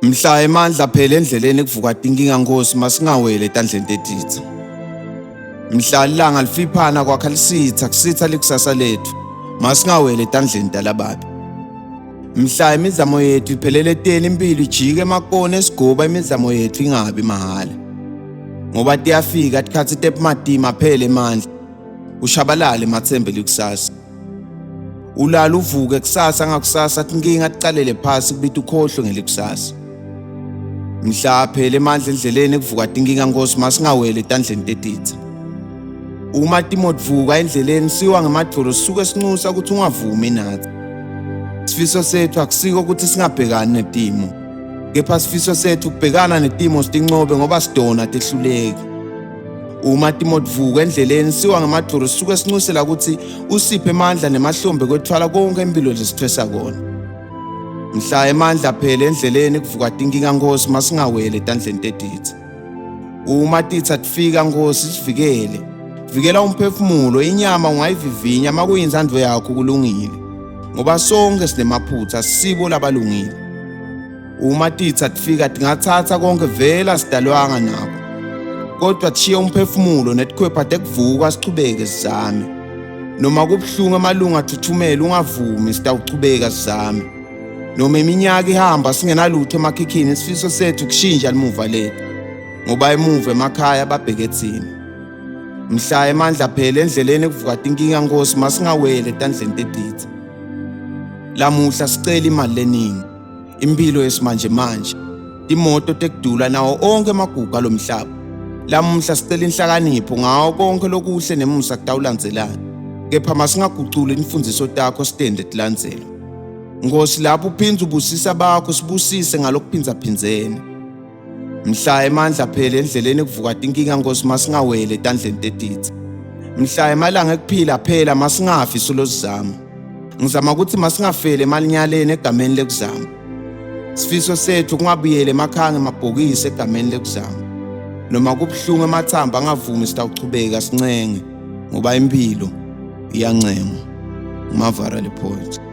Mhla emandla phela endleleni kuvuka tinkinga Nkosi masingawele etandleni tetitha. Mhla ilanga lifiphana kwakha lisitha kusitha likusasa lethu masingawele etandleni talababi. Mhla imizamo yethu iphelele eteni impilo ijike emakona esigoba imizamo yethu ingabi mahhala. Ngoba tiyafika tikhatsi tebumatima phele emandla ushabalale emathembe likusasa. Ulala uvuke kusasa ngakusasa tinkinga ticalele phasi kubita ukhohlwe ngelikusasa. Mhla phela emandla endleleni kuvuka tinkinga Nkosi masingawele etandleni tetitha. Uma timo tivuka endleleni siwa ngemadvolo sisuke sinxusa ukuthi ungavumi nathi. Sifiso sethu akusiko ukuthi singabhekani netimo. Kepha sifiso sethu ukubhekana netimo sitincobe ngoba sidona tehluleki. Uma timotivuka endleleni siwa ngemadvolo sisuke sinxusela ukuthi usiphe emandla nemahlombe kwethwala konke impilo lesithwesa kona. Mhla emandla phele endleleni kuvuka tinkinga Nkosi masingawele etandleni tetitha. Uma titha tifika Nkosi sivikele. Vikela umphefumulo inyama ungayivivinya makuyinzandvo yakho kulungile. Ngoba sonke sinemaphutha sibo labalungile. Uma titha tifika tingathatha konke vela sidalwanga nako. Kodwa thishiye umphefumulo netikhwepha tekuvuka sichubeke sizame. Noma kubuhlungu amalungu athuthumele ungavumi sitawuchubeka sizame. Noma iminyaka ihamba singenalutho emakhikhini isifiso sethu kushintsha limuva lethu. Ngoba emuva emakhaya babheke thina. Mhla emandla phela endleleni kuvuka tinkinga Nkosi masingawele etandleni tetitha. Lamuhla sicela imali leningi. Impilo yesimanje manje, timoto tekudula nawo onke amagugu alomhlaba. Lamuhla sicela inhlakanipho ngawo konke lokuhle nemusa kutawulandzelana. Kepha masingaguculi imfundiso takho sitende tilandzelo. Nkosi lapho uphinza ubusisa bakho sibusise ngalokuphindzaphindzene. Mhla emandla phele endleleni kuvuka tinkinga Nkosi masingawele etandleni tetitha. Mhla emalanga ekuphila phela masingafi solo sizama. Ngizama ukuthi masingafeli emalinyaleni egameni lekuzama. Sifiso sethu kungabuyeli emakhaya ngemabhokisi egameni lekuzama. Noma kubuhlungu emathambo angavumi sitawuchubeka sincenge ngoba impilo iyancengwa. Mavara le poet.